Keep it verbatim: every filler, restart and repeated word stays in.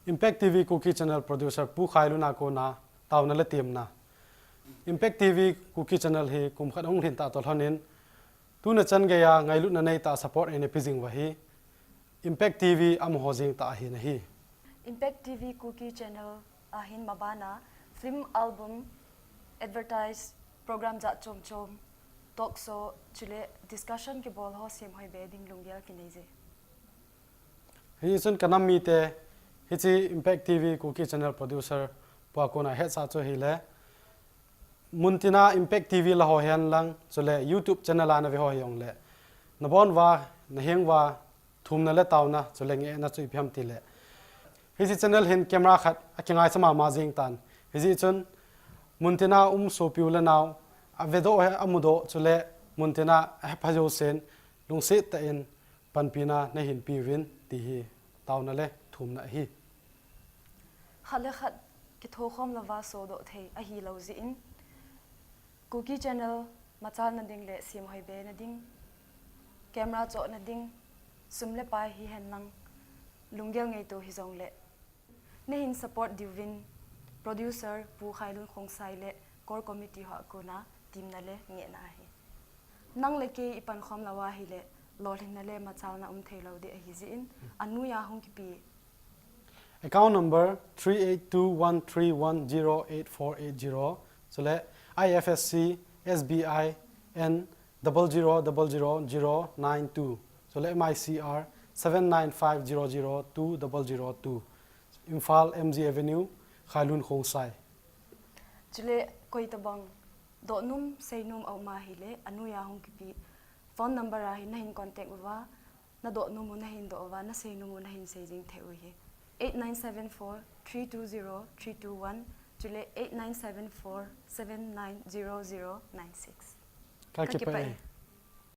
Impact T V Kuki Channel producer Pu Khailun a kona taona le temna. Impact T V Kuki Channel hi kum khat hung lhin ta toh lhonin, tuna chan geiya ngailutna neitah a support eina pe jing uva hi Impact T V amaho jeng tah ahin ahi. Impact T V Kuki Channel ahin mabana film album, advertise, program jat chom chom, talk show, chule discussion kibol ho semhoi be ding lunggel kinei je. Hichun ka nam mite, hiche Impact T V Kuki Channel producer pa kona hetsah chu hile, muntina Impact T V la ho hen lang, chule YouTube channel a na ve ho hijongle, na bon uva, na heng uva, thumna le taona, chule ngehna chu ipi ham tile, hiche channel hin camera khat a kingaisah mama jeng tan. Hijeh chun, muntina um sopi u le nao, a vedoh, a mudoh, chule muntina a hepha jousen, lungset tah in, panpina na hin pe uvin ti hi taona le thumna ahi. Khat le khat kithokhom louva sodoh thei ahilou jeh in, Kuki Channel machalna ding le semhoi be na ding, camera chohna ding, sum le pai hihen lang, lunggel ngaito hijongle, na hin support diuvin, producer Pu Khailun Khongsai le core committee ho a kona temna le ngehna ahi. Nang le kei i pankhom lou ahile, lolhinna le machalna um thei lou ding ahi jeh in, anuiya hung kipe. Account number three eight two one three one zero eight four eight zero, chule I F S C S B I N double zero double zero zero nine two, chule M I C R seven nine five zero zero two double zero two, Imphal M G Avenue, Khailun Khongsai. Chule koi tabang dohnom seinom a um ahile, anuiya hung kipe phone number a hin na hin contact uva, na dohnom u na hin doh uva, na seinom u na hin sei jing thei u ahi. Eight nine seven four three two zero three two one, chule eight nine seven four seven nine zero zero nine six. Ka kipah e.